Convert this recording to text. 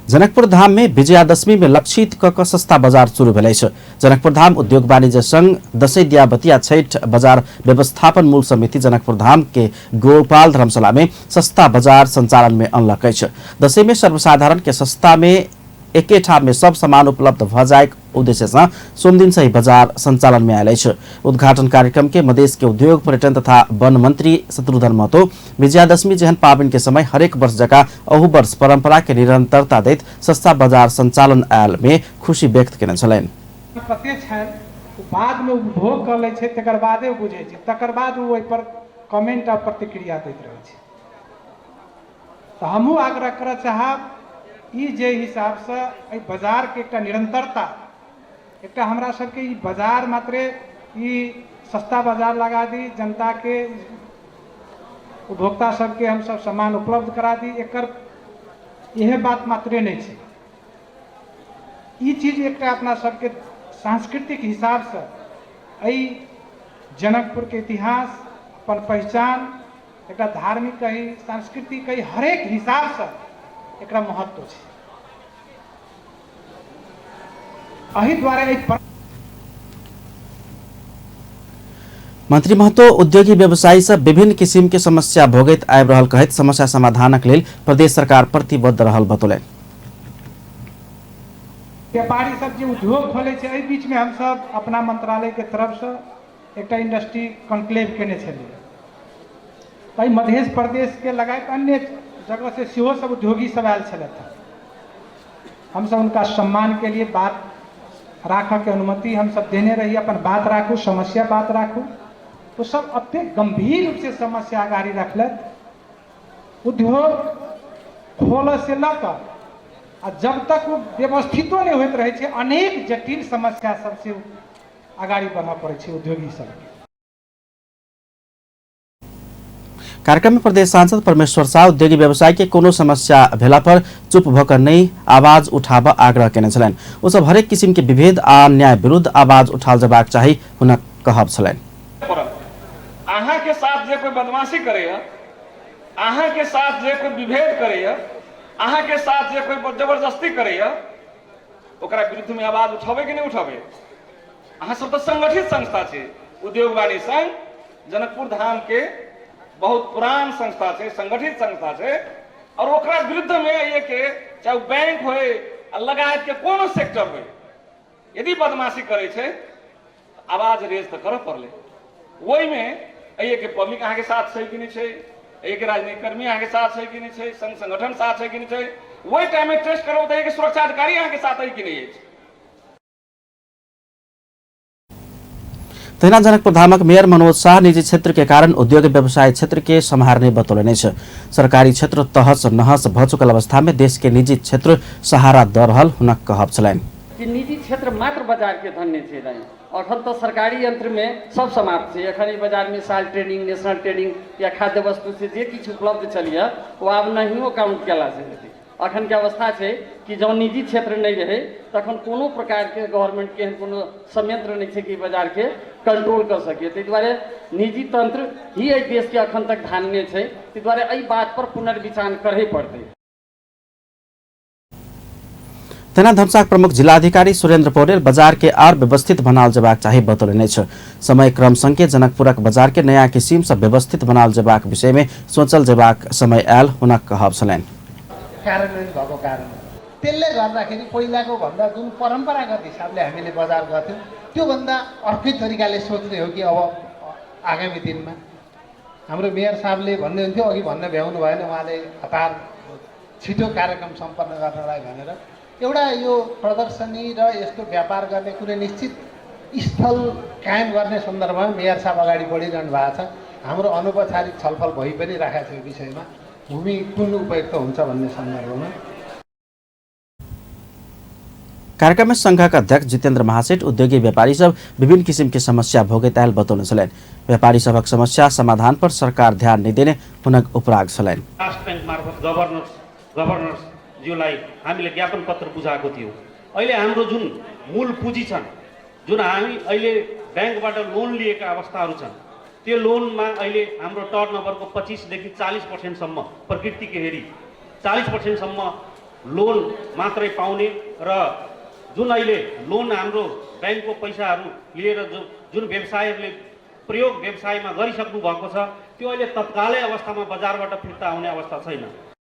जनकपुर धाम में विजयादशमी में लक्षित क सस्ता बाजार शुरू भेल अछि। जनकपुर धाम उद्योग वाणिज्य संघ दशैं दियाबती आ छठि बाजार व्यवस्थापन मूल समिति जनकपुर धाम के गोपाल धर्मशाला में सस्ता बाजार संचालन में अनलक अछि। दशैं में सर्वसाधारण के सस्ता में एके ठाम में सब सामान उपलब्ध भ जाए उद्देश्य से सोमदिन से ही बाजार संचालन में आयल अछि। उद्घाटन कार्यक्रम के मधेश के उद्योग पर्यटन तथा वन मंत्री शत्रुघ्न महतो विजयादशमी जेहन पाबनि के समय हरेक वर्ष जकाँ अहू वर्ष परंपरा के निरंतरता दैत सस्ता बाजार संचालन आयल में खुशी व्यक्त केने छलनि। कते छनि ओ बादमे उपभोग कऽ लै छै तकर बादे ओ बुझै छै, तकर बाद ओ ओहिपर कमेन्ट आ प्रतिक्रिया दैत रहै छै। तऽ हमहूँ आग्रह करऽ चाहब ई जे हिसाबसँ एहि बाजारके एकटा निरन्तरता, एकटा हमरा सबके ई बाजार मात्रे ई सस्ता बाजार लगा दी, जनताके उपभोक्ता सबके हमसब सामान उपलब्ध करा दी, एकर इहे बात मात्रे नहि छै। ई चीज एकटा अपना सबके सांस्कृतिक हिसाबसँ एहि जनकपुरके इतिहास, अपन पहिचान, एकटा धार्मिक कही, सांस्कृतिक कही, हरेक हिसाबसँ एकरा महत्व छै। एहि दुआरे एहि मंत्री महतो उद्योगी व्यवसायी सब विभिन्न किसिम के समस्या भोगैत आबि रहल कहैत समस्या समाधानक लेल प्रदेश सरकार प्रतिबद्ध रहल बतौलनि। व्यापारी सब जे उद्योग खोलै छै, एहि बीचमे हमसब अपना मंत्रालयके तरफसँ एकटा इंडस्ट्री कॉन्क्लेव केने छलियै। एहि मध्य प्रदेशके लगायत अन्य जगह से सेहो सब उद्योगी सब आयल छलथि। हमसब हुनका सम्मान के लिए बात राखऽके अनुमति हमसब देने रही, अपन बात राखू, समस्या बात राखू। ओ सब एतेक गंभीर रूप से समस्या अगाड़ी रखलथि। उद्योग खोलऽ से लऽ कऽ आ जब तक ओ व्यवस्थितो नहि होइत रहै छै, अनेक जटिल समस्या सबसे अगाड़ी बढ़ऽ पड़ै छै उद्योगी सबके। कार्यक्रम में प्रदेश सांसद परमेश्वर साह उद्योगी व्यवसाय के कोनो समस्या भेला पर चुप भ क नहि आवाज उठाबऽ आग्रह केने छलनि। ओ सब हरेक किसिम के विभेद आ अन्याय विरुद्ध आवाज उठाल जबाक चाही हुनक कहब छलनि। अहाँ के साथ जे कोई बदमाशी करैया, अहाँ के साथ जे कोई विभेद करैया, अहाँ के साथ जे कोई जबरदस्ती करैया, ओकरा विरुद्ध में आवाज उठाबै कि नहि उठाबै? अहाँ सब तऽ संगठित संस्था छै। उद्योग वाणी संघ जनकपुर धाम के बहुत पुरान संस्था छै, संगठित संस्था छै, और ओकरा विरुद्ध में ये के चाहे बैंक होय आ लगायत के कोनो सेक्टर होय, यदि बदमाशी करे छै आवाज रेज तऽ करऽ पड़लै। ओहिमे एहि के पब्लिक अहाँके साथ छै कि नहि छै, एहि के राजनीतिक कर्मी अहाँके साथ छै कि नहि छै, संघ संगठन साथ छै कि नहि छै, ओहि टाइम में टेस्ट करब तऽ एहि के सुरक्षा अधिकारी अहाँके साथ है कि नहि अछि। तहिना जनकपुर धामक मेयर मनोज शाह निजी क्षेत्र के कारण उद्योग व्यवसाय क्षेत्र के सम्हारने बतौलनि अछि। सरकारी क्षेत्र तहस नहस भ चुकल अवस्था में देश के निजी क्षेत्र सहारा द रहल हुनक कहब छलनि। कि निजी क्षेत्र मात्र बाजार के धन्य छै दाइ, अखन तऽ सरकारी यंत्र में सब समाप्त छै। एखन ई बाजार में साल ट्रेडिंग, नेशनल ट्रेडिंग या खाद्य वस्तु से जे किछु उपलब्ध छलियै ओ आब नहियो काउंट केला से हेतै। अखन के अवस्था छै कि जँ निजी क्षेत्र नहि रहै तखन कोनो प्रकारके गवर्नमेंटके एहन कोनो संयंत्र नहि छै कि बाजारके कंट्रोल कऽ सकै। ताहि दुआरे निजी तंत्र ही एहि देशके अखन तक धानने छै। ताहि दुआरे एहि बात पर पुनर्विचार करहे पड़तै। तहिना धमसाक प्रमुख जिलाधिकारी सुरेंद्र पौडेल बाजार के आर व्यवस्थित बनाल जेबाक चाही बतौलनि अछि। समय क्रम संगे जनकपुरक बाजार के नया किसिम सँ व्यवस्थित बनाल जेबाक विषय में सोचल जेबाक समय आयल हुनक कहब छलनि। कार्यान्वयन भएको कारण हो। त्यसले गर्दाखेरि पहिलाको भन्दा जुन परम्परागत हिसाबले हामीले बजार गर्थ्यौँ त्योभन्दा अर्कै तरिकाले सोच्ने हो कि अब आगामी दिनमा। हाम्रो मेयर साहबले भन्नुहुन्थ्यो, अघि भन्न भ्याउनु भएन उहाँले, हतार छिटो कार्यक्रम सम्पन्न गर्नलाई भनेर, एउटा यो प्रदर्शनी र यस्तो व्यापार गर्ने कुनै निश्चित स्थल कायम गर्ने सन्दर्भमा मेयर साहब अगाडि बढिरहनु भएको छ। हाम्रो अनौपचारिक छलफल भइ पनि राखेको छ यो विषयमा, भूमि कुन उपयुक्त हुन्छ भन्ने सन्दर्भमा। कार्यक्रम में संघक अध्यक्ष जितेंद्र महासेठ उद्योगी व्यापारी सब विभिन्न किसिम के समस्या भोगैत आयल बतौने छलनि। व्यापारी सभक समस्या समाधान पर सरकार ध्यान नहि देने हुनक उपराग छलनि। राष्ट्र बैंक मार्फत गभर्नर्सज्यूलाई हामीले ज्ञापन पत्र बुझाएको थियौँ। अहिले हाम्रो जुन मूल पुँजी छन्, जुन हामी अहिले ब्याङ्कबाट लोन लिएका अवस्थाहरू छन्, त्यो लोनमा अहिले हाम्रो टर्नओभरको 25 देखि 40% प्रकृतिको हेरी 40% लोन मात्रै पाउने र जुन अहिले लोन हाम्रो ब्याङ्कको पैसाहरू लिएर जुन व्यवसायहरूले प्रयोग व्यवसायमा गरिसक्नु भएको छ त्यो अहिले तत्कालै अवस्थामा बजारबाट फिर्ता आउने अवस्था छैन।